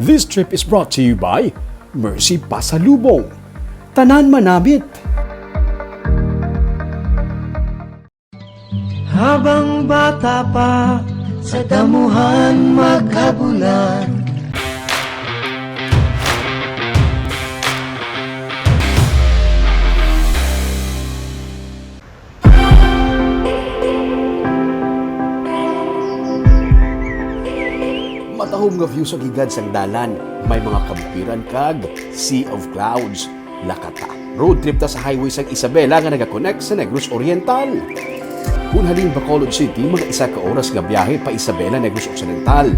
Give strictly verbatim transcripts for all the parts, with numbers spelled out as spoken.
This trip is brought to you by Mercy Pasalubong. Tanan manamit. Habang bata pa, sa damuhan magkabulan. Matahom nga view sa higad sang dalan, may mga kabukiran kag sea of clouds. Lakata. Road trip ta sa highway sang Isabela nga nagakonect sa Negros Oriental. Kon halin Bacolod City, mga isa ka oras nga biyahe pa Isabela, Negros Occidental.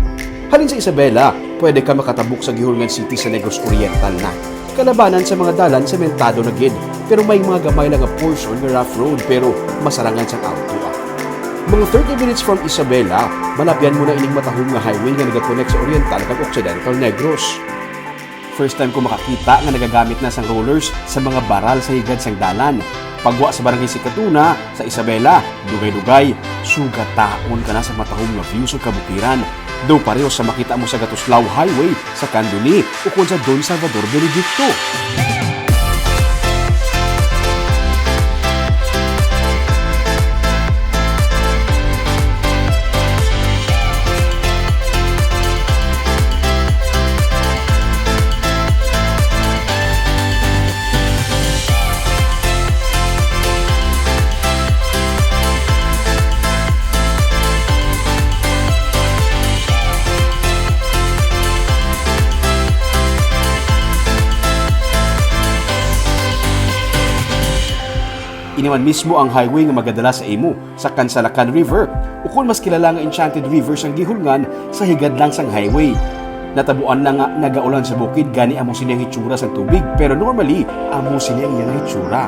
Halin sa Isabela, pwede ka makatabok sa Guihulngan City sa Negros Oriental na. Kalabanan sa mga dalan, sementado na gid, pero may mga gamay lang nga portion nga rough road, pero masarangan sang auto, ah. Mga thirty minutes from Isabela, malabyan mo na ining matahom nga highway nga nagakonect sa Oriental kag Occidental Negros. First time ko makakita nga nagagamit na sang rollers sa mga baral sa higad sang dalan. Pagwa sa Barangay Sikatuna, sa Isabela, dugay-dugay, sugataon ka na sa matahom nga view sa kabukiran. Daw pareho sa makita mo sa Gatuslao Highway, sa Candoni, ukon sa Don Salvador Benedicto. Ini man mismo ang highway nga magadala sa imo sa Kansalacan River, ukon mas kilala nga Enchanted River sang Guihulngan, sa higad lang sang highway. Natabuan lang nga nagaulan sa bukid, gani amo sini ang hitsura sang tubig, pero normally, amo sini ang iyang hitsura.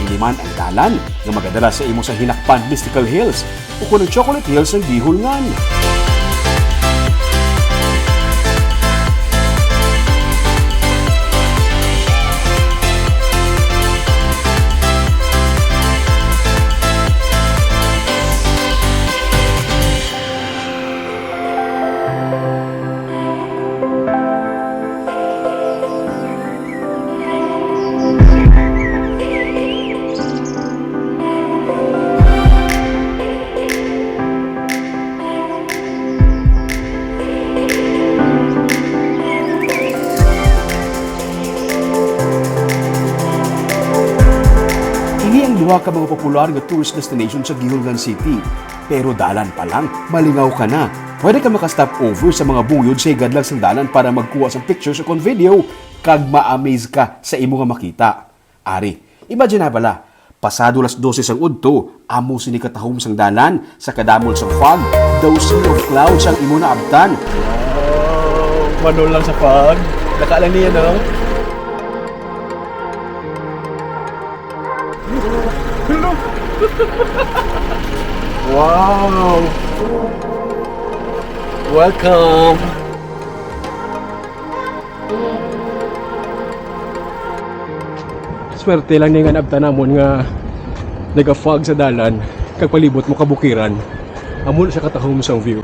Ini man ang dalan nga magadala sa imo sa Hinakpan Mystical Hills, ukon ang Chocolate Hills sang Guihulngan. Ini ang duha ka mga popular nga tourist destination sa Guihulngan City. Pero dalan pa lang, malingaw ka na. Pwede ka maka-stop over sa mga buyod sa higad lang sang dalan para magkuha sang pictures o kon video, kag ma-amaze ka sa imo nga makita. Ari, imagine na bala, pasado las dose sang udto, amo sini katahom sang dalan, sa kadamol sang fog, daw sea of clouds ang imo naabtan. Wow, manol lang sa fog. Naka lang niya, no? Hello. Wow. Welcome. Swerte lang ni nga naabtan namon nga naga-fog sa dalan, kag palibot mo kabukiran. Amo na siya katahom sang view.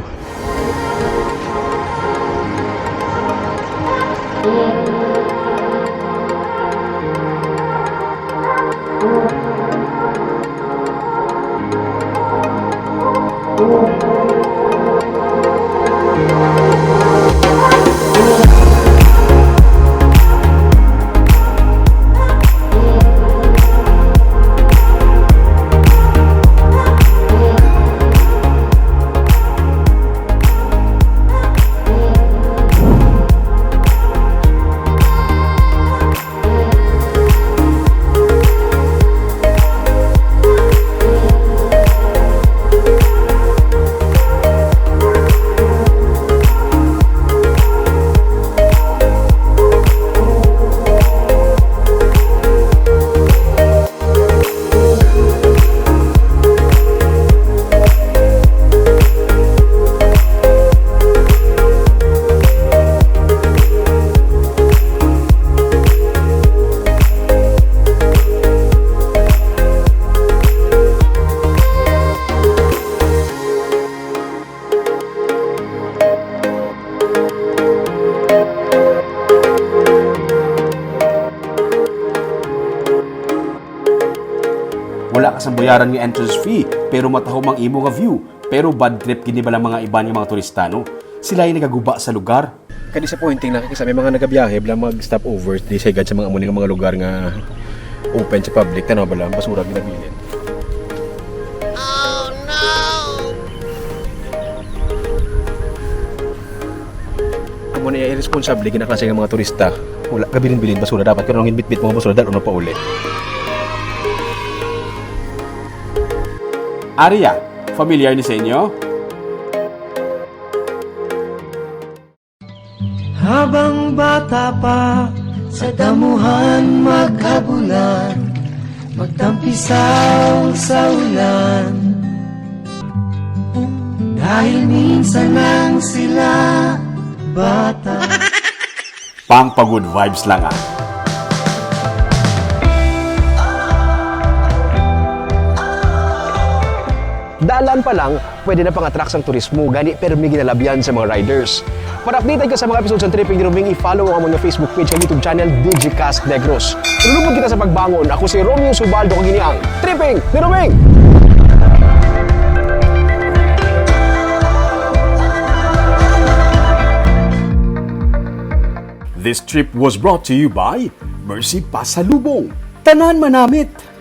Sang bayaran nga entrance fee, pero matahom ang imo nga view. Pero bad trip gid ni bala mga iban nga mga turista, no? Sila ay nagaguba sa lugar. Ka-disappointing na kasi may mga nagabiyahe bala mag-stop over di sa higad sa mga amo ni nga mga lugar nga open sa public, tanaw bala ang basura ginabilin. Amo na irresponsable gina klase nga mga turista. Wala gabilin-bilin basura dapat, pero ang bitbit mga basura dal-on na pauli. Aria, familiar ni sa inyo? Habang bata pa, sa damuhan maghabulan, magtampisaw sa ulan. Dahil minsan lang sila bata. Pang pa-good vibes lang, ah. Dalan pa lang, pwede na pang-attract sang turismo, gani permi ginalabyan sa mga riders. Para updated ka sa mga episodes ng Tripping ni Roming, i-follow ang among Facebook page ug YouTube channel, Digicast Negros. Tulungon kita sa pagbangon. Ako si Romeo Subaldo, kag ini ang Tripping ni Roming! This trip was brought to you by Mercy Pasalubong. Tanan manamit!